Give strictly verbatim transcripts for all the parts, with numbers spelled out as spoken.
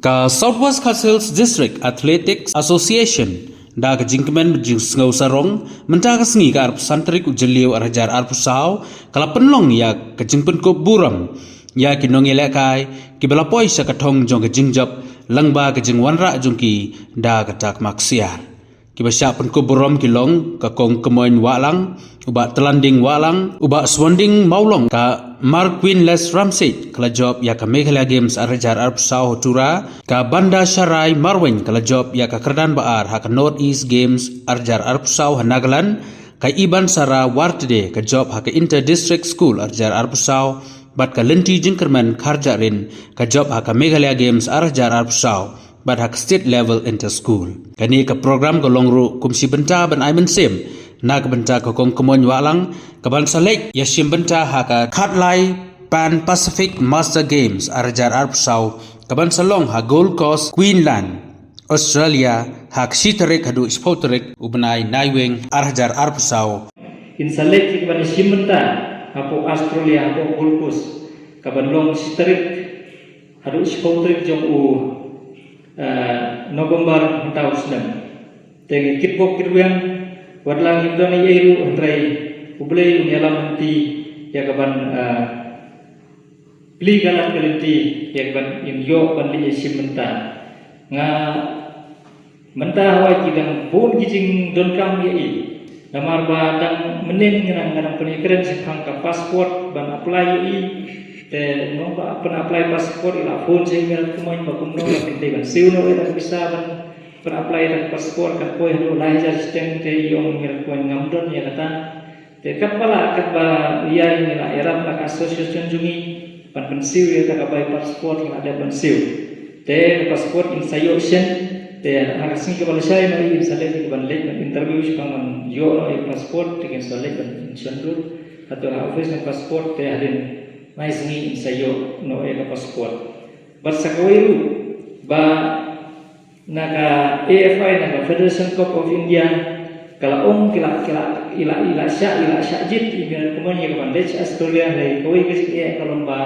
Ka South West Khasi Hills District Athletics Association da ka jingkmen jingsngew sarong mynta ka sngi ka arphew san tarik u Jylliew arhajar arphew saw ka la pynlong ïa ka jingpynkup burom ïa ki nongïalehkai kiba la poi sha ka thong jong ka jingjop lyngba ka jingwanrah jong ki da ka takma ksiar. Kiba shah pynkup burom ki long ka Kong Kmoin Wahlang, u Bah Tlanding Wahlang, u Bah Swanding Mawlong, ka Marquinless Ramsey ka la jop ïa ka Meghalaya Games arhajar arphew saw ha Tura, ka Banda Sharai Marwein ka la jop ïa ka kyrdan ba ar ha ka North East Games arhajar arphew saw ha Nagaland, ka Iban Sara Wartede ka jop ha ka Inter District School arhajar arphew saw, bad ka Lynti Jingkyrmen Kharjahrin ka jop ha ka Meghalaya Games arhajar arphew saw bad ha ka state level inter school. Kane ka program ka long ruh kum shi bynta ban ai mynsiem na ka bynta ka Kong Kmoin Wahlang kaban sa leit ïashim bynta ha ka khatlai Pan Pacific Master Games arhajar arphew saw kaban sa long ha Gold Coast, Queensland, Australia, ha ka shi tarik haduh shiphew tarik u bnai Naiwieng arhajar arphew saw. Kin sa leit kaban ïashim bynta hapoh Australia hapoh Gold Coast kaban long shi tarik haduh shiphew tarik jong u eh, November mynta u snem. Te ngi kitbok kitweng, wat la ngim don ei ei ruh hynrei U Blei un ïalam lynti ïa kaban, eh, plie ka lad ka lynti ïa kaban ïoh ban leit ïashim bynta. Nga mynta hawai ki dang bun ki jingdonkam ïa i. Namar ba dang mynnin nga dang, nga dang pynïakren shaphang ka passport ban apply ïa i. Te nong ba pyn apply passport i la phone sha i Miratkmoin ba kumno ba kin dei ban siew noh ïa ka pisa ban pyn apply ïa ka passport, kan poi haduh lai hajar shiteng. Te i ong Miratkmoin ngam don ïa kata. Te katba lah, katba ïa ngi la ïarap na ka association jong ngi ban pynsiew ïa ka bai passport, ngi la dep ban siew. Te passport in sa ïoh shen, te ha ka sngi kaba lashai ma in sa leit, ban leit ban interview shaphang ban ïoh noh ïa passport, te kin sa leit ban shon dur hato ha office jong passport, te hadien lai sngi in sa ïoh noh ïa ka passport. Bad sa kawei ruh ba na ka A F I, na ka Federation Cup of India, ka la ong ki la, ki la, i la, i la shah, i la shah jied i Miratkmoin ïa kaban leit sha Australia, hynrei kawei ka jingeh ka long ba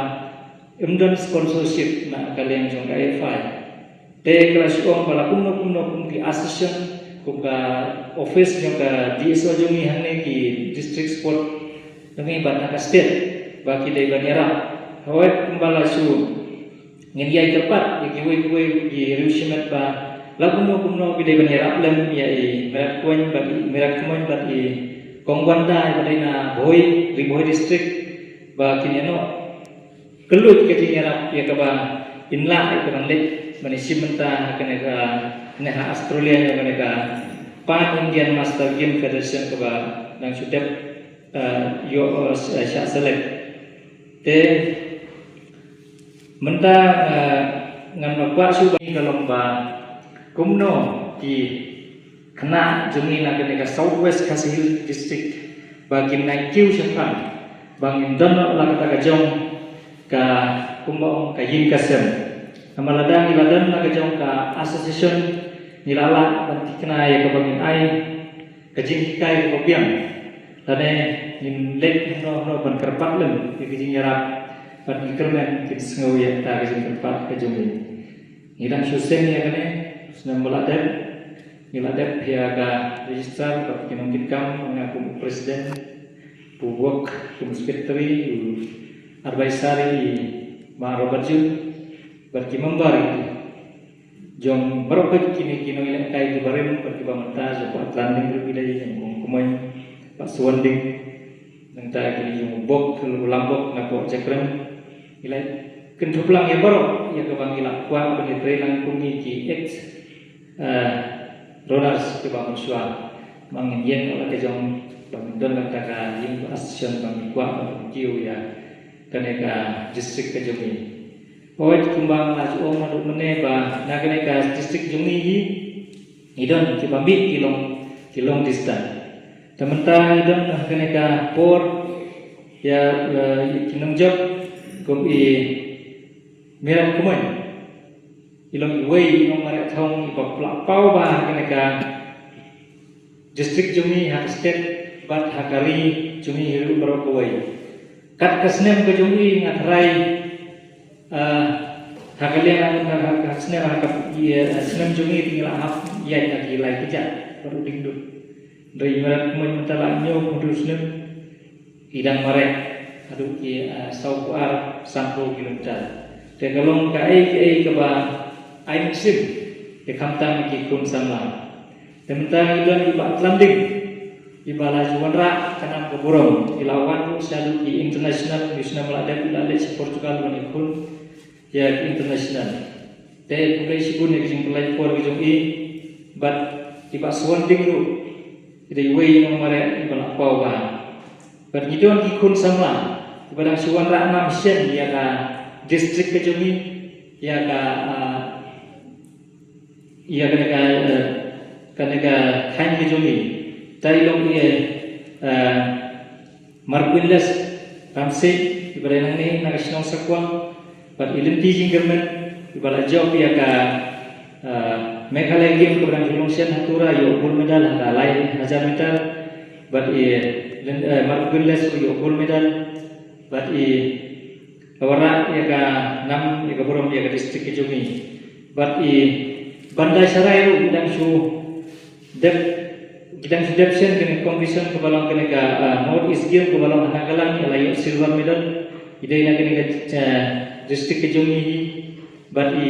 ym don sponsorship na ka liang jong ka A F I. Te ka la shu ong ba la kumno kumno kum ki association, kum ka office jong ka D S O jong ngi hangne, ki district sport jong ngi bad na ka state ba ki dei ban ïarap. Hawai kumba la shu ngin ïai kyrpad ïa kiwei kiwei ki riewshimet ba la kumno kumno ki dei ban ïarap lem ïa i Miratkmoin bad i, Miratkmoin bad i Kong Wanda ba dei na Bhoi, Ri Bhoi District, ba kin ïa noh kylluid ka jingïarap ïa kaba in lah ïa kaban leit ban ïashim bynta ha kane ka, ne ha Australia, ne ha kane ka Pan Indian Master Game Federation kaba dang shu dep, eh, ïoh, eh, shah select. Te mynta, eh, ngan kwah shu ba ka long ba kumno ki khynnah jong ngi na kane ka South West Khasi Hills District ba kin nang kiew shaphrang ba ngin don la kata ka jong ka, kumba ong, ka ïing ka sem. Namar lada ngi la don la ka jong ka association, ngi la lah ban thikna ïa kaba ngin ai ka jinghikai kaba biang. Lane ngin leit hangno hangno ban kyrpad lem ïa ka jingïarap bad ngi kyrmen kin sngew ïa kata ka jingkyrpad ka jong ngi. Ngi dang shu seng ïa kane, snem ba la dep, ngi la dep ïa ka register bad ki nongkitkam, nga kum u president, u Wok kum secretary, u advisor i ma Robert Jun, bad ki member jong baroh kine ki nongïalehkai kiba rim bad kiba mynta, jong Bah Tlanding ruh i dei, jong Kong Kmoin, Bah Suwanding, nangta kine jong u Bok, u Lambok na Pok Jakrem. Ngi la kynthup lang ïa baroh ïa kaba ngi la kwah ban ïatrei lang kum ngi ki ex, eh, runners kiba mynshuwa. Ba ngin ïeng la ka jong, ba ngin don la ka ïing ba association ba ngi kwah ban kiew ïa kane ka district ka jong ngi. Hooid, kumba nga la ju ong naduh mynne ba na kane ka district jong ngi hi, ngi don kiba mih ki long, ki long distance. Te mynta ngi don ha kane ka por ïa, eh, ki nongjop kum i Miratkmoin. I long iwei i nongmareh thong iba la paw bha ha kane ka district jong ngi, ha ka state bad ha ka ri jong ngi hi ruh baroh kawei. Kat ka snem ka jong i nga tharai, ah, Ha ka liang, ha ka, ha ka snem, ha ka, ïa, snem jong ngi te ngi la hap ïaid na ki lai kjat bad u diengduh. Hynrei i Mareh Kmoit mynta la ñiew hynriew snem, i dang mareh haduh ki, eh, saw phew ar, sanphew kilometer. Te ka long kaei kaei kaba ai mynsiem ïa khamtam ki khun samla. Te mynta ngi don i Bah Tlamding, iba la ju wanrah ka nam ka burom, i la wan ruh sha haduh ki international, ki snem ba la dep i la leit sha Portugal ban ïakhun ïa ki international. Te khublei shibun ïa ka jingpynlait por ka jong i, bad i Bah Suwanding ruh, i dei iwei i nongmareh iba la paw bha. Bad ngi don ki khun samla kiba dang shu wanrah nam shen ïa ka district ka jong ngi, ïa ka, ah, ïa kane ka, eh, kane ka thaiñ ka jong ngi. Te i long i, eh, Marquinles Ramsey, iba dei nangne na ka shnong Sakwang, bad i lynti jingkyrmen iba la jop ïa ka, eh, Meghalaya Games kaba dang shu long shen ha Tura, ïoh gold medal ha ka lai hajar meter, bad i lyn-, eh, Marquinles ruh ïoh gold medal, bad i la wanrah ïa ka nam, ïa ka burom ïa ka district ka jong ngi. Bad i Bandai Sarai ruh ki dang shu dep, ki dang shu dep shen kane ka competition kaba long kane ka, ah, North East Game kaba long ha Nagaland, i la ïoh silver medal. I dei na kane ka, ah, district ka jong ngi hi. Bad i,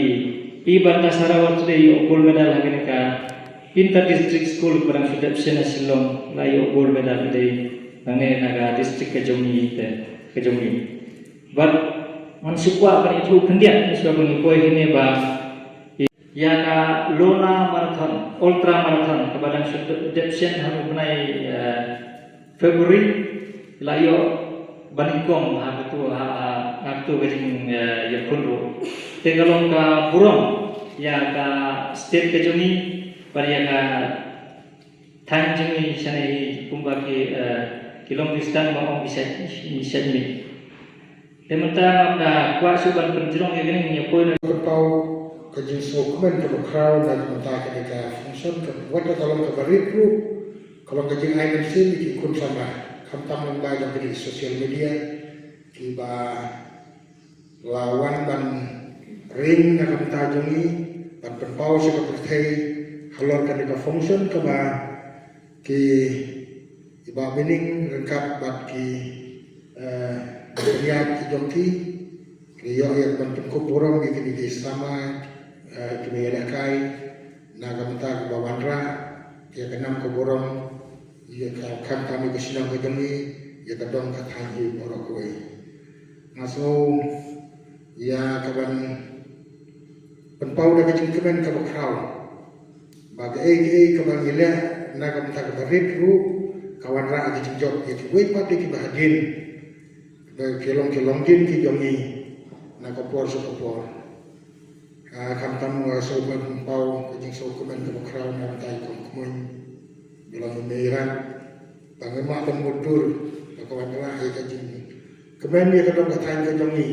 i Bandai Sarai ruh te i ïoh gold medal ha kane ka Inter District School kaba dang shu dep shen ha Shillong, la ïoh gold medal, i dei nangne na ka district ka jong ngi te, ka jong ngi. Bad ngan shu kwah ban ïathuh khyndiat, ngan shu kwah ban ïathuh khyndiat ba ïa ka Lona Marathon, Ultra Marathon, kaba dang shu dep shen ha u bnai, eh, February, la ïoh ba nyngkong ha katu, ha, ha, ha katu ka jing, eh, ïakhun ruh. Te ka long ka burom ïa ka state ka jong ngi, bad ïa ka thaiñ jong ngi shane hi, kumba ki, eh, ki long ki sdang ba ong i shait, i shait miet. Te mynta ngam da kwah shuh ban pynjrong ïa kane, ngin ïa poi na. Pynpaw ka jingsngewkmen kaba khraw na ka bynta kane ka function, ka wat ka long kaba rit ruh, ka long ka jingai mynsiem ïa ki khun samla, khamtam lyngba jong kine ki social media, kiba la wan ban ring na ka bynta jong ngi, ban pynpaw sha ka pyrthei halor kane ka function kaba ki, i Bah Binning ryngkat bad ki, eh, ki pynïaid ki jong ki, ki ïoh ïa ka ban pynkup burom ïa kine ki samla, eh, kine ki ïalehkai na ka bynta kaba wanrah ïa ka nam ka burom ïa ka, khamtam ïa ka shnong ka jong ngi, ïa ka dong ka thaiñ hi baroh kawei. Nga sngew ïa ka ban pynpaw da ka jingkmen kaba khraw ba kaei kaei kaba ngi leh na ka bynta kaba rit ruh ka wanrah ïa ka jingjop ïa kiwei pat de kiba hadien, ba ki long ki longdien ki jong ngi na ka por sha ka por. Ah, khamtam nga sngew ban pynpaw ka jingsngewkmen kaba khraw na ka bynta i Kong Kmoin, ba long i Meirat, ba ngi mad lem mutdur ba ka wanrah ïa ka jingkmen ïa ka dong ka thaiñ ka jong ngi,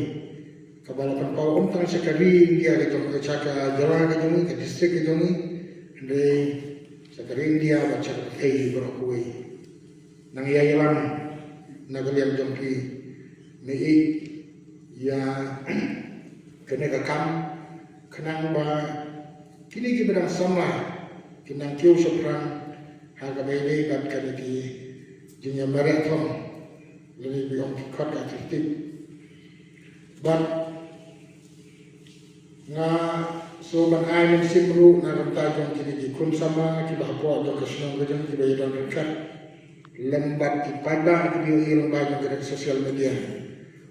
kaba la pynpaw ym tang sha ka ri India ka jong, sha ka jylla ka jong ngi, ka district ka jong ngi, hynrei sha ka ri India bad sha ka pyrthei baroh kawei. Nang ïa ïalam na ka liang jong phi, ne i ïa kane ka kam, khnang ba kine kiba dang samla kin nang kiew shaphrang ha kaba ïadei bad kane ki jingïamareh thong, lane ba ong ki khot ka athletic. Bad nga sngew ban ai mynsiem ruh na ka bynta jong kine ki khun samla kiba hapoh jong ka shnong ka jong ngi kiba ïadon ryngkat lem bad ki paidbah kiba ïohi lyngba jong ka social media.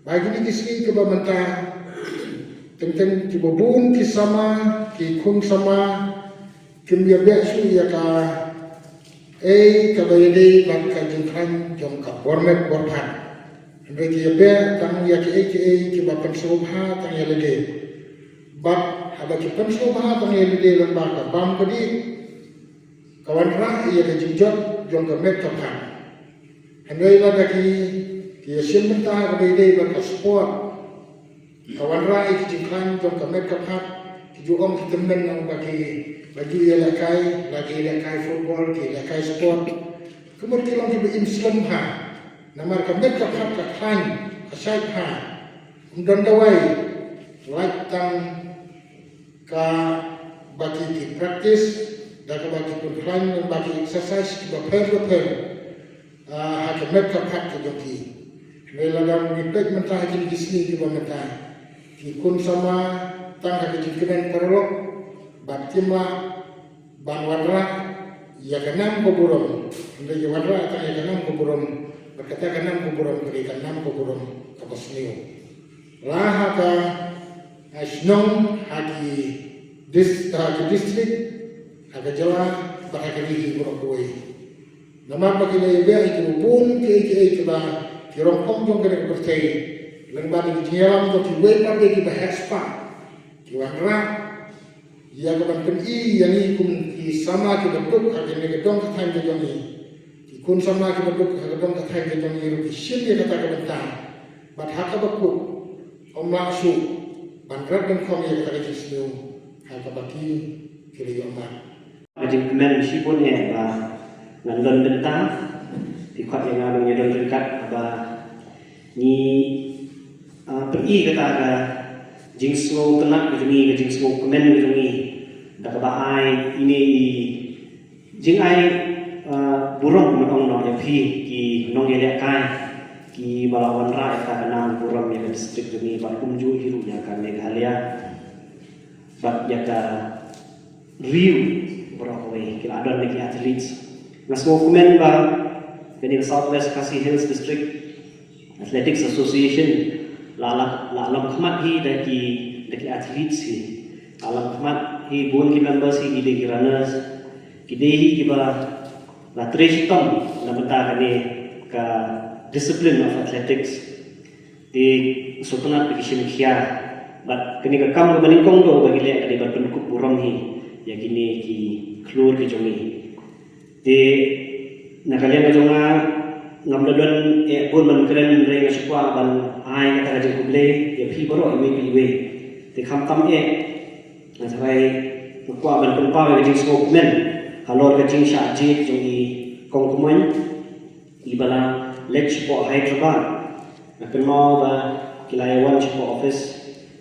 Ba kine ki sngi kiba mynta, teng teng kiba bun ki samla, ki khun samla kim ïa beh shuh ïa kaei kaba ïadei bad ka jingkhlaiñ jong ka bor met bor phad. Hynrei ki ïa beh tang ïa kiei kiei kiba pynsngewbha tang ïa lade. Bad haba ki pynsngewbha tang ïa lade lyngba ka bam ka dih, ka wanrah ïa ka jingjop jong ka met ka phad. Hynrei lada ki, ki ïa shim bynta kaba ïadei bad ka sport, ka wanrah ïa ki jingkhlaiñ jong ka met ka phad, ki ju ong ki tymmen nang ba ki, ba ki ïalehkai, la ki ïalehkai football, ki ïalehkai sport. Ka mut ki long kiba im slem bha. Namar ka met ka phad ka khlaiñ, ka shait bha. Ym don dawai, lait tang Ka ba ki ki practice da ka ba ki pynkhlaiñ, ba ki exercise ki ba pher ba pher ha ka met ka phad ka jong ki. Hynrei lada ngi peit mynta ha ki ki sngi ki ba mynta, ki khun samla tang ha ka jingkmen paralok bad kim lah ban wanrah ïa ka nam ka burom. Hynrei ki wanrah tang ïa ka nam ka burom, bad kata ka nam ka burom ka dei ka nam ka burom ka ba sniew. La ha ka shnong, ha ki dis ha ki district, ha ka jylla bad ha ka ri hi baroh kawei. Namar ba ki la ïa beh ïa ki bun kiei kiei kiba ki rong phong jong kane ka pyrthei lyngba ki jingïalam jong kiwei pat de kiba heh spah, ki wanrah ïa ka ban pyni ïa ngi kum ki samla kiba duk ha kane ka dong ka thaiñ ka jong ngi. Ki khun samla kiba duk ha ka dong ka thaiñ ka jong ngi ruh ki shim ïa kata ka bynta. Bad ha kaba kut, ym lah shuh ban rat ban khom ïa kata ka jingsniew ha kaba ki ki la ïoh mad. Ka jingkmen shibun eh ba ngan don bynta, phi khot ïa nga ba ngi don ryngkat, ba ngi, ah, pyni kata ka jingsngewtynnat ka jong ngi, ka jingsngewkmen ka jong ngi da kaba ai ine i jingai, ah, burom, kumno ong noh, ïa phi ki nongïalehkai kiba la wanrah ïa kata ka nam burom ïa ka district jong ngi bad kumjuh hi ruh ïa ka Meghalaya bad ïa ka ri baroh kawei, ki la don da ki athletes. Nga sngewkmen ba kane ka South West Khasi Hills District Athletics Association la, la, la long khmat hi da ki, da ki athletes hi. La long khmat hi, bun ki members hi ki dei ki runners, ki dei hi kiba la trei shitom na bynta kane ka discipline of athletics. Te sngewtynnat ba ki shim khia. Bad kane ka kam kaba nyngkong ruh ba ki leh ka dei ban pynkup burom hi ïa kine ki khlur ki jong ngi. Te na ka liang ka jong nga, ngam da don eh bun ban kren, hynrei nga shu kwah ban ai kata ka jingkhublei ïa phi baroh iwei pa iwei. Te khamtam eh, nga tharai nga kwah ban pynpaw ïa ka jingsngewkmen halor ka jingshah jied jong i Kong Kmoin, iba la leit shapoh Hyderabad. Nga kynmaw ba ki la ïa wan shapoh office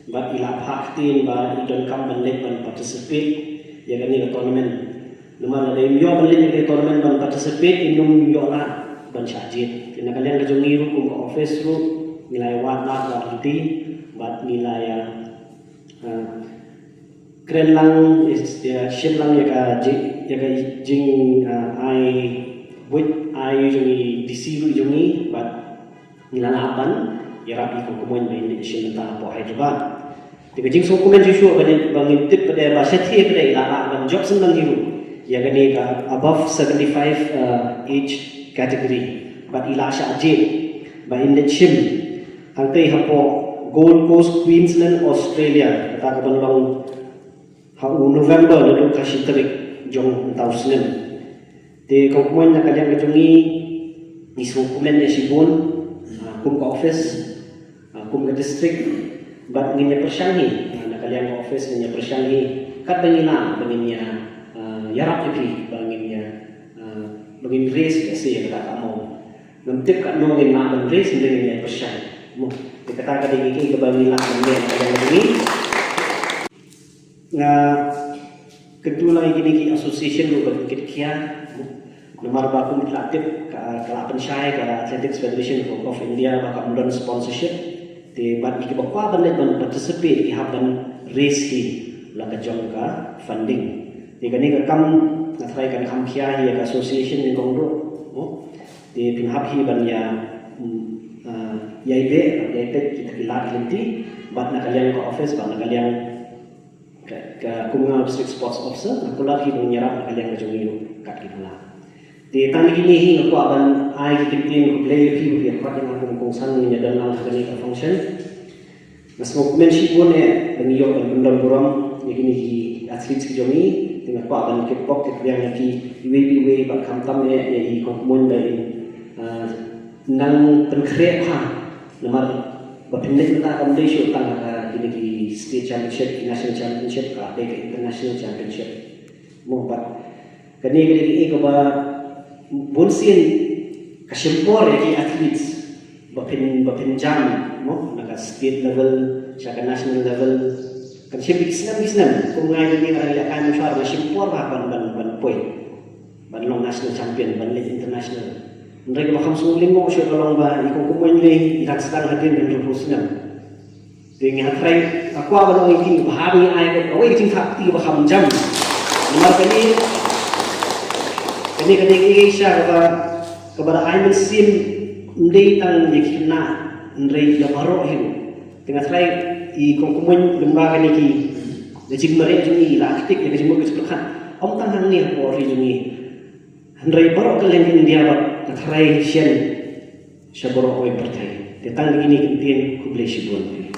bad i la phah ktien ba i donkam ban leit ban participate ïa kane ka tournament. Namar lada im ïoh ban leit ïa kane ka tournament ban participate, im nym ïoh lah ban shah jied. Te na ka liang ka jong ngi ruh kum ka office ruh ngi la ïa wad lad bad lynti bad ngi la ïa, ah, kren lang, is, ïa, shim lang ïa ka jing, ïa ka jing, ah, ai buit, ai jong i D C ruh jong i, bad ngi la lah ban ïarap ïa i Kong Kmoin ba in leit shim bynta hapoh Hyderabad. Te ka jingsngewkmen shuh shuh ba ngin, ba ngin tip pat de ba shathie pat de i la lah ban jop sngewbha hi ruh ïa kane ka above seventy-five, uh, age category. Bad i la shah jied ba in leit shim hangtei hapoh Gold Coast, Queensland, Australia, kata ka ban long ha u November naduh ka shi tarik jong mynta u snem. Te Kong Kmoin, na ka liang ka jong ngi, ngi sngewkmen ïa shibun, ah, kum ka office, ah, kum ka district, bad ngin ïa pyrshang hi, ah, na ka liang ka office ngin ïa pyrshang hi katba ngi lah ba ngin ïa, ah, ïarap ïa phi ba ngin ïa, ah, ba ngin raise ïa shi ïa kata ka amount. Ngam tip katno ngin lah ban raise, hynrei ngin ïa pyrshang. Mo, te kata ka dei kaei kaba ngi lah ban leh na ka liang ka jong ngi. Nga kyntu lang ïa kine ki association ruh ban kit khia. Namar ba kum ki la tip ka, ka la pynshai ka Athletics Federation of India ba kam don sponsorship. Te bad ki ba kwah ban leit ban participate ki hap ban raise hi la ka jong ka funding. Te kane ka kam nga tharai kan kham khia hi ïa ka association nyngkong ruh. Te phin hap hi ban ïa, mm, ah, ïa ïa peit kita ki lad lynti bad na ka liang ka office bad na ka liang Ka, ka kum nga District Sports Officer, nga kular hi ban ïarap na ka liang ka jong ngi ruh kat ki ba lah. Te tang kine hi nga kwah ban ai ki kyntien khublei ïa phi ba phi ïa kwah ïa nga kum kongsan ngin ïa don lang ha kane ka function. Nga sngewkmen shibun eh ba ngi ïoh ban pyndon burom ïa kine ki athletes ki jong ngi. Te nga kwah ban kyrpad ïa ki iwei pa iwei bad khamtam eh ïa i Kong Kmoin ba in, ah, nang pynkhreh bha. Namar ba phin leit mynta kam dei shuh tang ha kine ki state championship, ki national championship, ka dei ka international championship. Mo, bad kane ka dei kaei kaba bunsien ka shim por ïa ki athletes ba phin, ba phin jam, mo, na ka state level sha ka national level. Kan shim ki snem ki snem, kum nga ïa nga leh kai mynshwa nga shim por ba ban ban ban poi. Ban long national champion, ban leh international. Hynrei kaba kham sngewlyngngoh shuh ka long ba i Kong Kumwin lei i dang sdang hadien hynriewphew snem. Te nga trai, nga kwah ban ong ïa ki ba ha ngi ai ka wei ka jingthap kti ba kham jam. Namar kane kane kane ka dei sha kaba kaba da ai mynsiem ym dei tang ïa ki khynnah hynrei ïa baroh hi. Te nga trai i Kong Kumwin lyngba kane ki da jingmareh jong ngi la ktik ïa ka jingmut ka jingpyrkhat. Ym tang hangne ha por ri jong ngi. Hynrei baroh ka leng India ba nga trai shen sha baroh wei pyrthei. Te tang kine ki ktien khublei shibun.